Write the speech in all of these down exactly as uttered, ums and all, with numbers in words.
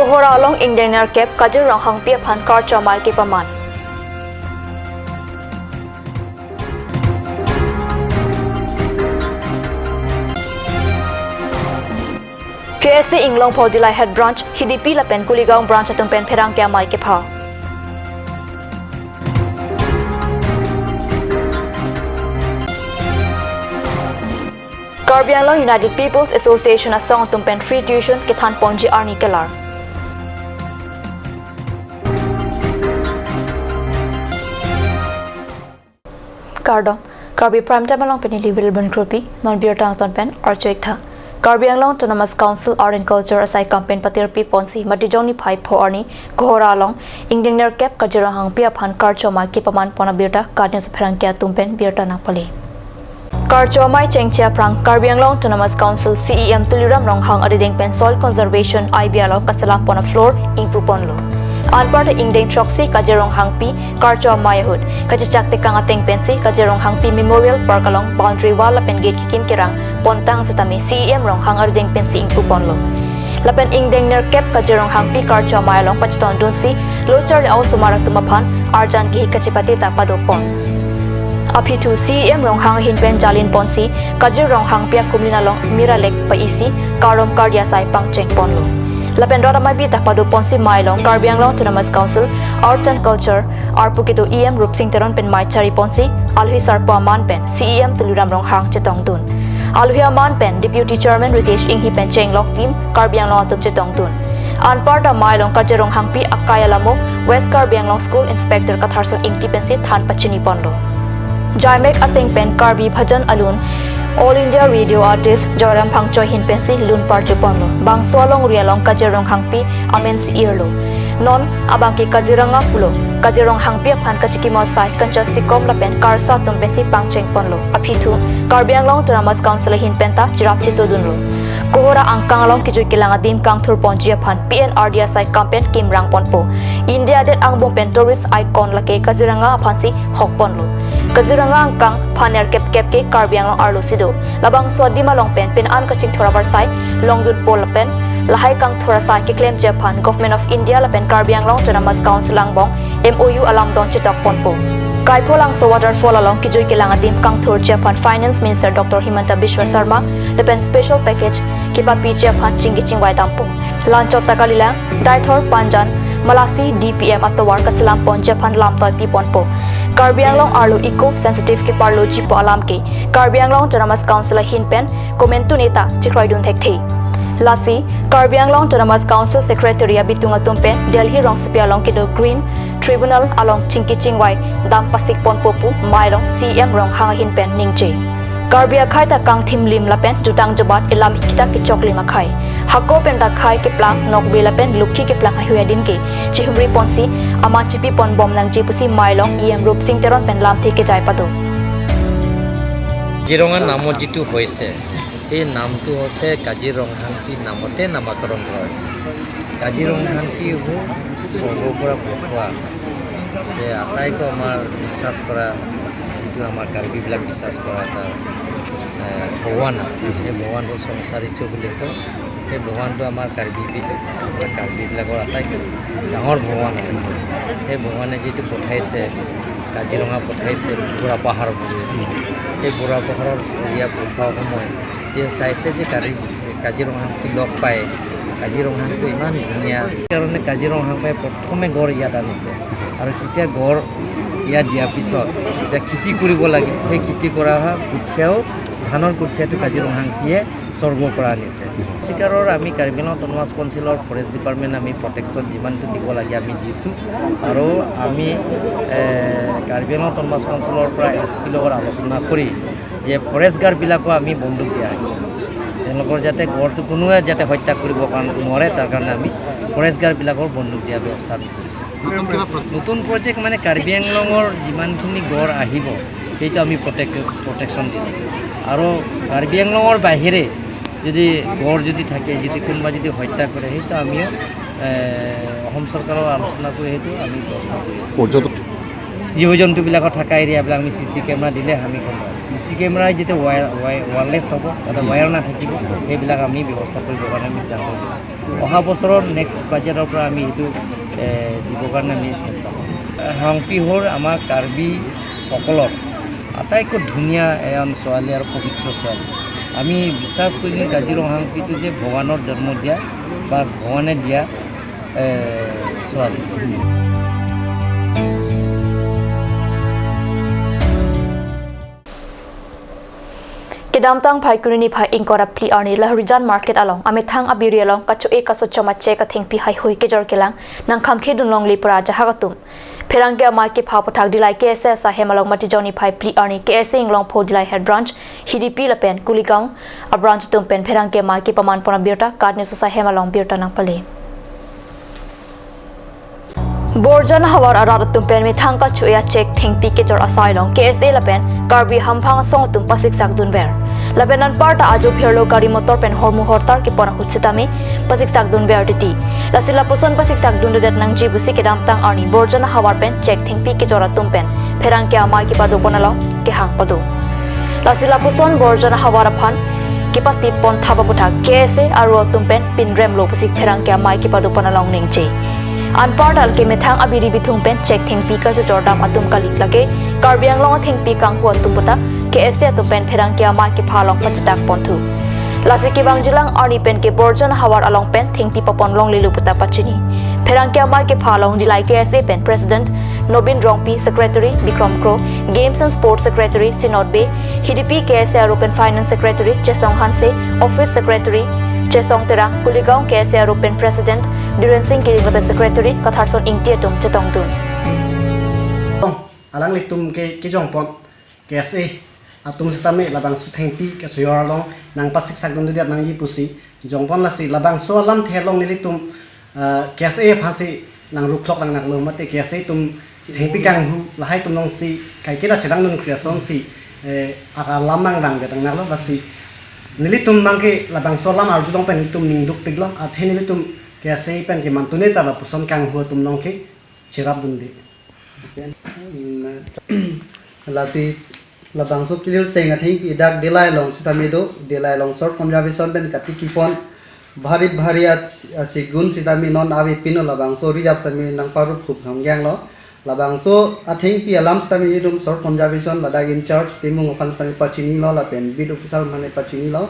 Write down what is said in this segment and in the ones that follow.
Kohora along ingdeng nerkep Kajir Ronghangpi aphan karcho amei kepaman. K S A Inglongpho Dillai Head Branch, Hidipi lapen Kuligaon Branch atum pen pherangke amei kepha. Karbi Anglong United People's Association asong atum pen free tuition kethan ponji arni kelar. Kardom, Karbi Prime Time along pini Liverpool Group, non birta angton pen archo-ik tha. Karbi Anglong Autonomous Council Art and Culture asai campaign patirpi ponsi Matijong niphai pho arni Kohora along ingdeng nerkep Kajir Ronghangpi aphan karcho amei kepaman pon abirta Kat News pherangke atum pen birta nangpale. Karcho amei chengche aphrang Karbi Anglong Autonomous Council C E M Tuliram Ronghang arideng pen Soil Conservation I B along kaselam pon a-floor ingpu ponlo. Anparta ingdeng throksi Kajir Ronghangpi karcho amei ahut kachechak tekang ateng pensi Kajir Ronghangpi Memorial Park along boundary wall lapen gate kekim kerang pontang setame C E M Ronghang arideng pensi ingpu ponlo. Lapen ingdeng nerkep Kajir Ronghangpi karcho amei along pachetongdunsi lo charli a-osomar atum aphan arjan kehik kachepate ta pado pon. Aphi thu C E M Ronghang ahin pen jalin ponsi Kajir Ronghangpi akumlin along mira lek pa-isi karom kardi asai pangcheng ponlo. Lapen rat amei bi ta pado ponsi amei along Karbi Anglong Autonomous Council Arts and Culture arpu kedo E M Rupsing Teron pen amei chari ponsi alohi sarpo aman pen C E M Tuliram Ronghang chetongdun. Alohi aman pen Deputy Chairman Ritesh Inghi pen chenglok team Karbi Anglong atum chetongdun. Anparta amei along Kajir Ronghangpi akai alamo West Karbi Anglong School Inspector Katharson Ingti pensi than pachini ponlo. Jaimek ateng pen Karbi Bhajan alun All India Radio Artist Joyram Phangcho ahin pensi lun parju ponlo. Bangso alongri along Kajir Ronghangpi amen si irlo. Non abangke Kaziranga pulo. Kajir Ronghangpi aphan kachikimo asai Kanchas Tikom lapen Karsa atum pensi pangcheng ponlo. Aphi thu Karbi Anglong Autonomous Council ahin pen ta cherap chetongdunlo. Kohora angkang along kejui kelang adim kangthur ponji aphan P N R D asai campaign kimrang ponpo. India adet angbong pen tourist icon lake Kaziranga aphansi hok ponlo. Kaziranga angkang phan nerkep kep ke Karbi Anglong arlo si do. Labangso adim along pen pini an kachingthur abar asai longdunpo lapen lahai kangthur asai keklemji aphan Government of India lapen Karbi Anglong Autonomous Council angbong M O U alam don chetok ponpo. Kaiphulangso waterfall along kejui kelang adim kangthurji aphan Finance Minister Doctor Himanta Biswa Sarma lapen special package kepapiji aphan chingki chingvai dampo. Lanchot ta kalilang, Deithor, Panjan, Malasi D P M atovar kaselam ponji aphan lamtoi pi ponpo. Karbi Anglong arlo eco sensitive keparloji pu alam ke Karbi Anglong Autonomous Council ahin pen komantu neta chekroidun thekthe. Lasi Karbi Anglong Autonomous Council Secretary abitung atum pen Delhi rongsopi along kedo Green Tribunal along chingki chingvai dam pasik ponpo pu amei along C E M Ronghang ahin pen ningje. Karbi akhei ta kangthim lim lapen jutang jubat elam kita kechok lim akhei. Hako pen ta khei keplang, nokbe lapen lukhi keplang ahui adim ke chihumri ponsi aman chipi pon bom nangji pusi amei along E M Rupsing Teron pen lamthe kejai pado. Kaziranga নামত যিটো হৈছে, এই নামটো হৈছে কাজিৰঙা বুলি নামতে নামাকৰণ কৰা হৈছে। কাজিৰঙা বুলি হ'ল স্বৰ্গৰ পৰা পঠোৱা, যে আটাইকৈ আমাৰ বিশ্বাস কৰা, যিটো আমাৰ কাৰ্বিবিলাক বিশ্বাস কৰা এটা, এ, ভগৱান, সেই ভগৱানটো সংসাৰিত বুলি কয়। সেই ভগৱানটো আমাৰ কাৰ্বি, আমাৰ কাৰ্বিবিলাকৰ আটাইতকৈ ডাঙৰ ভগৱান হয়। সেই ভগৱানে যিটো পঠাইছে, কাজিৰঙা পঠাইছে বুঢ়া পাহাৰৰ বুলি, সেই বুঢ়া পাহাৰৰ পৰীয়া পঠোৱা সময় তেওঁ চাইছে যে কাজি-, কাজিৰঙাহান লগ পায়, কাজিৰঙাহানটো ইমান ধুনীয়া। সেইকাৰণে কাজিৰঙাহান পাই প্ৰথমে গড় ইয়াত আনিছে আৰু তেতিয়া গড় ইয়াত দিয়াৰ পিছত এতিয়া খেতি কৰিব লাগে, সেই খেতি কৰা অহা কঠীয়াও, ধানৰ কঠীয়াটো কাজিৰঙাহান দিয়ে স্বৰ্গৰ পৰা আনিছে। চিকাৰৰ আমি কাৰ্বি আংলং অট'নমাছ কাউন্সিলৰ ফৰেষ্ট ডিপাৰ্টমেণ্ট আমি প্ৰটেকশ্যন যিমানটো দিব লাগে আমি দিছোঁ আৰু আমি, এ, কাৰ্বি আংলং অট'নমাছ কাউন্সিলৰ পৰা এছ পি লগত আলোচনা কৰি যে ফৰেষ্ট গাৰ্ডবিলাকো আমি বন্দুক দিয়া হৈছে, তেওঁলোকৰ যাতে গড়টো কোনোৱে যাতে হত্যা কৰিব কাৰণ, নোৱাৰে, তাৰ কাৰণে আমি ফৰেষ্ট গাৰ্ডবিলাকৰ বন্দুক দিয়া ব্যৱস্থা আমি কৰিছোঁ। নতুন কিবা প্ৰ- নতুন প্ৰজেক্ট মানে কাৰ্বি আংলঙৰ যিমানখিনি গড় আহিব সেইটো আমি প্ৰটেক-, প্ৰটেকশ্যন দিছোঁ আৰু কাৰ্বি আংলঙৰ বাহিৰে যদি গড় যদি থাকে, যদি কোনোবা যদি হত্যা কৰে, সেইটো আমিও, এ, অসম চৰকাৰৰ আলোচনা কৰি সেইটো আমি ব্যৱস্থা কৰিম। পৰ্যটক জীৱ জন্তুবিলাকৰ থকা এৰিয়াবিলাক আমি চি চি কেমেৰা দিলে আমি গম পাওঁ। চি চি কেমেৰা যেতিয়া ৱায়াৰ, ৱায়াৰ, ৱায়াৰলেছ হ'ব, তাতে ৱায়াৰ নাথাকিব, সেইবিলাক আমি ব্যৱস্থা কৰিবৰ কাৰণে আমি সিদ্ধান্ত লওঁ। অহা বছৰৰ নেক্সট বাজেটৰ পৰা আমি সেইটো, এ, দিবৰ কাৰণে আমি চেষ্টা কৰিম। হাংপি হ'ল আমাৰ কাৰ্বিসকলৰ আটাইতকৈ ধুনীয়া এজন ছোৱালী আৰু পবিত্ৰ ছোৱালী। আমি বিশ্বাস কৰিম যে কাজিৰঙা হাংপিটো যে ভগৱানৰ জন্ম দিয়া বা ভগৱানে দিয়া, এ, ছোৱালী। Kedamtang Phaikuni niphai ingkoi ra phli arni Lahorijan Market along amethang abiri along kacho-e kasochom a-cheque athengpi haihui kejor kelang nangkhamkhe dunlongle pura ajahak atum pherangke amei kepha aputhak Dillai K S A asahem along Matijong niphai phli arni K S A Inglongpho Dillai Head Branch, H D P lapen Kuligaon a-branch atum pen pherangke amei kepaman pon abirta KAT News asahem along birta nangpale. Borjan havar arat atum pen methang kacho-e a-cheque thengpi kejor asai along K S A lapen Karbi hamphang asong atum pasiksak dunver. Lapen anparta ajo pherlo gari motor pen hormu hortar kepon ahut sitame pasiksak dunver titi. Lasi lapuson pasiksak dundedet nangji pusi kedamtang arni Borjan havar pen cheque thengpi kejor atum pen pherangke amei kepado pon along kehang pado. Lasi lapuson Borjan havar aphan kepatip pon thap aputhak K S A aro atum pen pinrem lo pusi pherangke amei kepado pon along ningje. Anparta ke methang abiri bithung pen cheque thengpi kachojor dam atum kali, lake Karbi Anglong athengpi kanghu atum puta K S A atum pen pherangke amei kepha along pachetak ponthu. Lasi kevangjilang arni pen ke Borjan havar along pen thengpi papon longlelo puta pachini. Pherangke amei kepha along Dillai K S A pen President Nobin Rongpi, Secretary Bikrom Kro, Games and Sports Secretary Sinot Bey, H D P K S A aro pen Finance Secretary Chesong Hanse, Office Secretary Chesong Terang, Kuligaon K S A aro pen President Biren Singh Kiring lapen Secretary Katharson Ingti atum chetongdun. Alanglitum ke kejongpon K S A atum sitame labangso thengpi kachojor along nangpasiksak dundedet nangji pusi jongpon, lasi labangso alamthe along nelitum, ah, K S A aphansi nangruklok nangnaklo mate K S A atum thengpi kanghu lahai atum alongsi kaiketa chedang dun kriason si, eh, aka lam nangdang kedang naklo, lasi nelitum abangke labangso alam arjulong pen nelitum ningdukpiklo, athe nelitum K S A pen ke mantune ta lapuson kanghu atum along ke cherap dunde. Lasi labangso Kilir Seng athengpi dak Dillai along sitame do, Dillai along Short Conservation pen katiki pon bhari bhari a, asegun sitame non ave pino, labangso rijap sitame nangparup hup hamgyang lo. Labangso athengpi alam sitame nelitum Short Conservation ladak in charge Timung aphan sitame pachinilo lapen beat officer aphan pachinilo.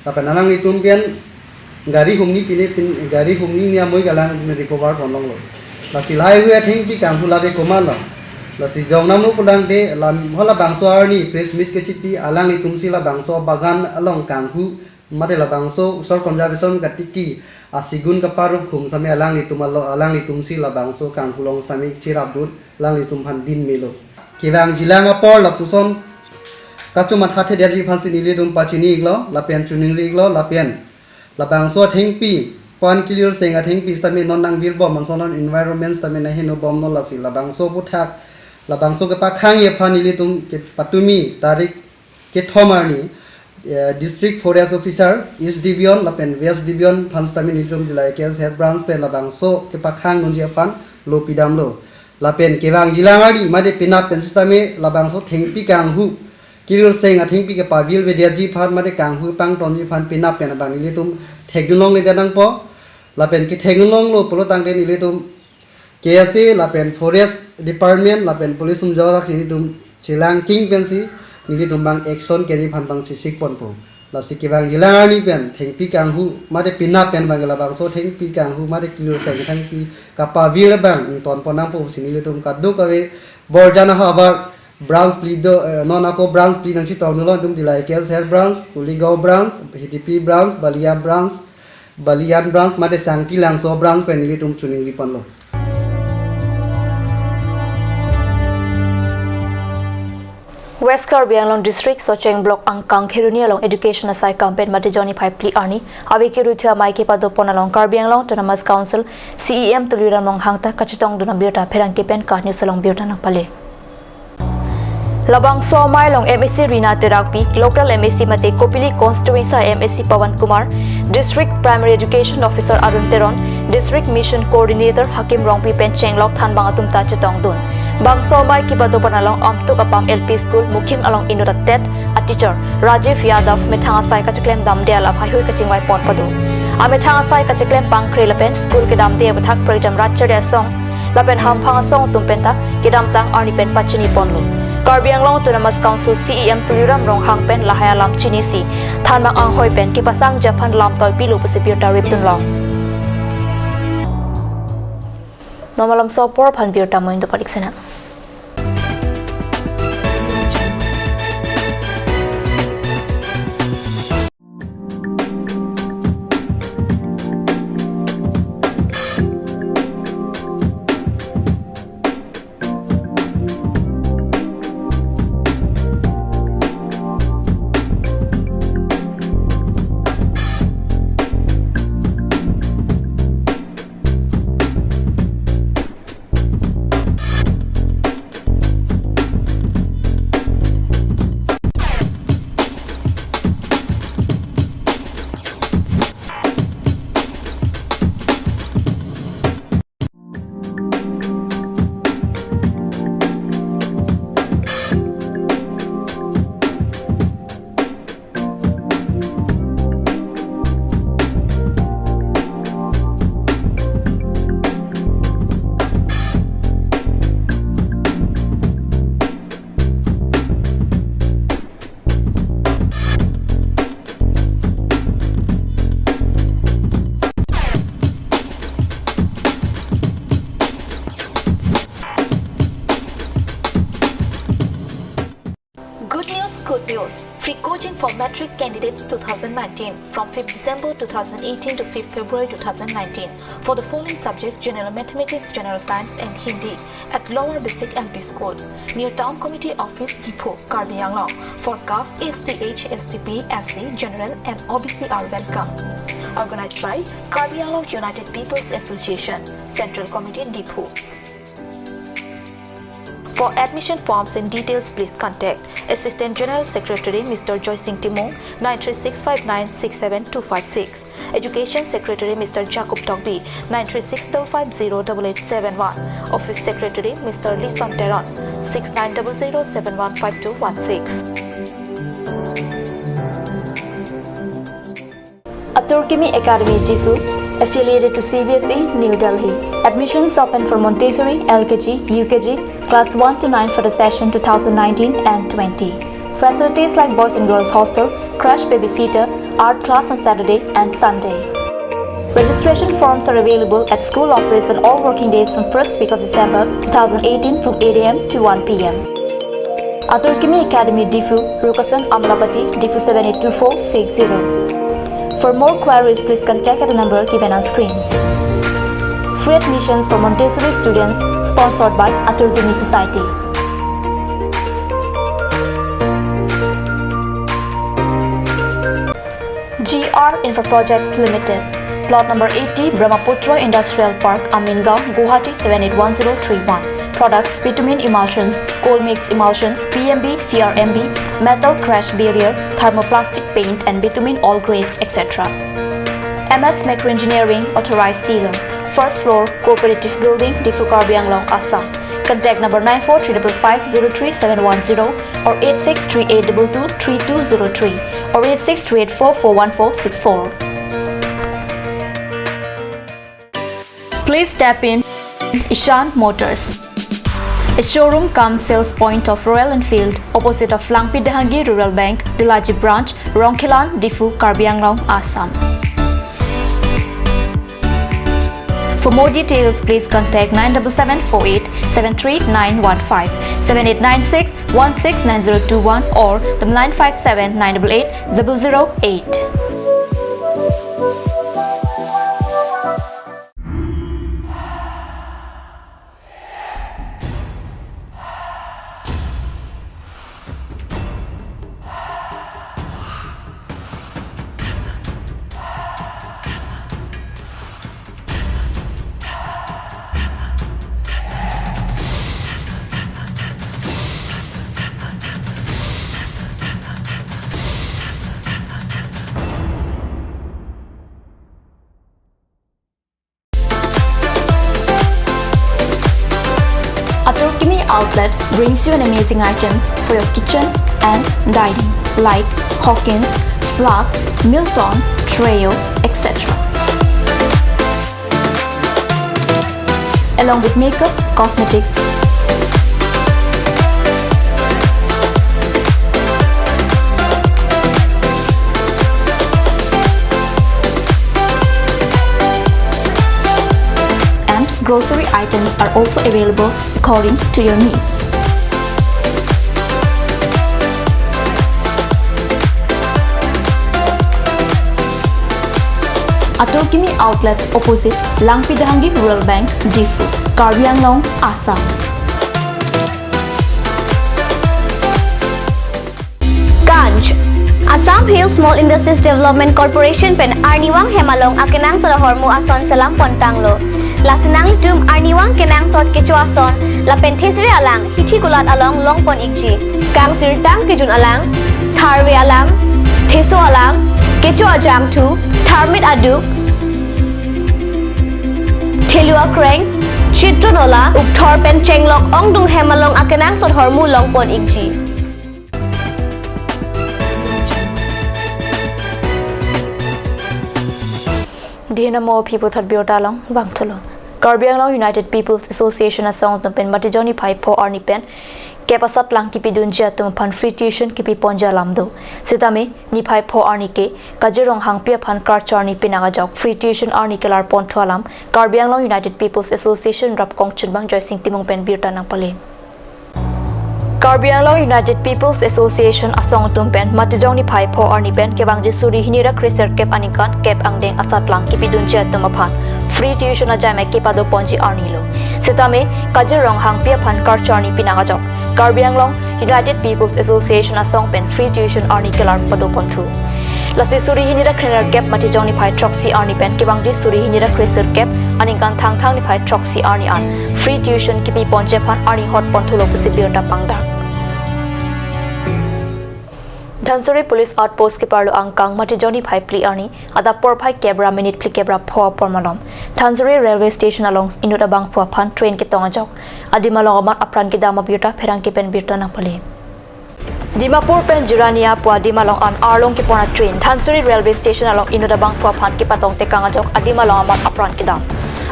Lapen alanglitum pen gari humni pine pin, gari humni ni amoi ke alanglitum recover ponlonglo. Lasi lahai hui athengpi kanghu lave komatlo. Lasi jong namlo pulang te lam hola bangso arni press meet kechipi alanglitumsi labangso bagan along kanghu mate labangso Short Conservation katiki asegun kaparup hum sitame alanglitum alo, alanglitumsi labangso kanghu along sitame cherap dun alanglitum aphan din melo. Kevangjilang apor lapuson kachomatha thedetji aphansi nelitum pachini iklo lapen choningri iklo lapen labangso athengpi pon Kilir Seng athengpi sitame non nangvirbom, manso non environment sitame naheno bomlo, lasi labangso aputhak labangso kepakhangji aphan nelitum kepatumi tarik kethom arni, eh, District Forest Officer, East Division lapen West Division aphan sitame nelitum Dillai K S A Head Branch pen labangso kepakhang nangji aphan lo pidamlo. Lapen kevangjilang arni mate penap pen sitame labangso thengpi kanghu Kilir Seng athengpi kepavir vedetji aphan mate kanghu pangtonji aphan penap pen abang nelitum thekdunlongle nangpo. Lapen kethekdunlonglo pulo tangte nelitum K S A lapen Forest Department lapen police atum jawajak nelitum chelang king pensi nelitum abang action keji aphan abang sisik ponpo. Lasi kevangjilang arni pen thengpi kanghu mate penap pen abang labangso thengpi kanghu mate Kilir Seng thengpi kapavir abang ington pon nangpo pusi nelitum kadokave Borjan havar branch phli do, eh, non ako branch phli nangchetongdunlo, nelitum Dillai K S A Head Branch, Kuligaon Branch, H D P Branch, Balian Branch, Balian Branch mate Sangti Langso Branch pen nelitum choningri ponlo. West Karbi Anglong District Socheng Block angkang Kheroni along education asai campaign Matijong niphai phli arni ave kiru thu amei kepado pon along Karbi Anglong Autonomous Council C E M Tuliram Ronghang ta kachetongdun abirta pherangke pen KAT News along birta nangpale. Labangso amei along M A C Rina Terakpi, local M A C mate Kopili constituency M A C Pawan Kumar, District Primary Education Officer Arun Teron, District Mission Coordinator Hakim Rongpi pen chenglok thanbang atum ta chetongdun. Bangso amei kepado pon along Amtuk Apam L P School Mukhim along inut atet a teacher Rajiv Yadav methang asai kacheklem damde alam haihui kachingvai pon pado. Amethang asai kacheklem pangkre lapen school kedamde aputhak President Rat Chari Asong lapen hamphang asong atum penta kedamtang arni pen pachini ponlo. Karbi Anglong Autonomous Council C E M Tuliram Ronghang pen lahai alam chinisi thanbang anghoi pen kepasangji aphan lamtoi pilo pusi birta rip dunlong. Non malomso apor aphan birta mo-in dopadik sena. Good news, good news. Free coaching for matric candidates two thousand nineteen from fifth December two thousand eighteen to fifth February two thousand nineteen for the following subject: General Mathematics, General Science and Hindi at Lower Basic L P School, near Town Committee Office, Diphu, Karbi Anglong. For caste, S T, H S T, P S C, General and O B C are welcome. Organized by Karbi Anglong United People's Association, Central Committee, Diphu. For admission forms and details, please contact Assistant General Secretary Mister Joysing Timung, nine three six five nine six seven two five six. Education Secretary Mister Jacob Tokbi, nine three six double five zero double eight seven one. Office Secretary Mister Lison Teron, six nine double zero seven one five two one six. Atur Kimi Academy Diphu, affiliated to C B S E, New Delhi. Admissions open for Montessori, L K G, U K G, class one to nine for the session two thousand nineteen and twenty. Facilities like boys and girls hostel, crash, babysitter, art class on Saturday and Sunday. Registration forms are available at school office on all working days from first week of December two thousand eighteen from eight A M to one P M. Atur Kimi Academy Diphu, Rukasan Amlapati, Diphu seven eight two four six zero. For more queries, please contact at the number given on screen. Free admissions for Montessori students, sponsored by Atur Kimi Society. G R Infra Projects Limited. Plot number eighty, Brahmaputra Industrial Park, Amingaon, Guwahati seven eight one zero three one. Products: bitumen emulsions, cold mix emulsions, P M B, C R M B, metal crash barrier, thermoplastic paint and bitumen all grades, et cetera. M S Micro Engineering, authorized dealer. First floor, Cooperative Building, Diphu, Karbi Anglong, Assam. Contact number nine four three double five zero three seven one zero or eight six three eight double two three two zero three or eight six three eight four four one four six four. Please step in Ishan Motors, a showroom cum sales point of Royal Enfield, opposite of Langpi Dehangi Rural Bank, Delaji Branch, Rongkhelan, Diphu, Karbi Anglong, Assam. For more details, please contact nine double seven four eight seven three nine one five, seven eight nine six one six nine zero two one or the nine five seven nine double eight double zero eight. Outlet brings you an amazing items for your kitchen and dining, like Hawkins, flasks, Milton, Treo, et cetera. Along with makeup, cosmetics, and grocery items are also available according to your needs. Atur Kimi Outlet, opposite Langpi Dehangi Rural Bank, Diphu, Karbi Anglong, Assam. Kanj. Assam Hill Small Industries Development Corporation pen arnivang hem along akenangsot ahormu ason selam pontanglo. Lasi nanglitum arnivang kenangsot kecho ason lapen thesere alang hithi kulat along longpon ikji. Kangsirtang kejun alang, tharve alang, theso alang, kecho ajangthu, tharmit aduk, thelu akreng, chitro nola, ukthor pen chenglok ongdung hem along akenangsot ahormu longpon ikji. Dina mo aphi puthot birta along vangthulo. Karbi Anglong United People's Association asong atum pen Matijong niphai pho arni pen kep asatlang kipidunji atum aphan free tuition kipiponji alam do. Sitame niphai pho arni ke Kajir Ronghangpi aphan karcho arni pinang ajok free tuition arni kelar ponthu alam Karbi Anglong United People's Association rap kongchunbang Joysing Timung pen birta nangpale. Karbi Anglong United People's Association asong atum pen Matijong niphai pho arni pen kevangji suri hini ra kre sirkep aningkan kep angdeng asatlang kipidunji atum aphan free tuition ajai mai kepado ponji arni lo. Sitame Kajir Ronghangpi aphan karcho arni pinang ajok Karbi Anglong United People's Association asong pen free tuition arni kelar pado ponthu. Lasi suri hini ra kre nerkep Matijong niphai throksi arni pen kevangji suri hini ra kre sirkep aningkan Thangthang niphai throksi arni an free tuition kipiponji aphan arni hot ponthulo pusi birta pangdak. Dhansiri Police Outpost keparlo angkang Matijong niphai phli arni adap porphai kep ra minute phlikep ra pho apor malom Dhansiri Railway Station along inut abangphu aphan train ketong ajok adim along amat apran kedam abirta pherangke pen birta nangpale. Dimapur pen Jirania pu adim along an arlong kepon a-train Dhansiri Railway Station along inut abangphu aphan kepatong tekang ajok adim along amat apran kedam.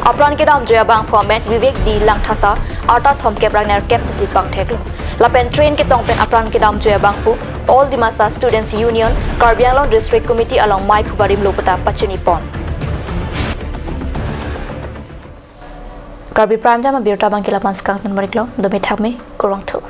Apran kedamjoi abangphu amen Vivek D Langthasa, arta thomkep ra nerkep pusi pangtheklo. Lapen train ketong pen apran kedamjoi abangphu All Dimasa Students Union, Karbi Anglong District Committee along mei phubarim lo puta pachini pon. Karbi Prime Time abirta abangke la-an pen skang tun mariklo, dome thakme, kurvangthu.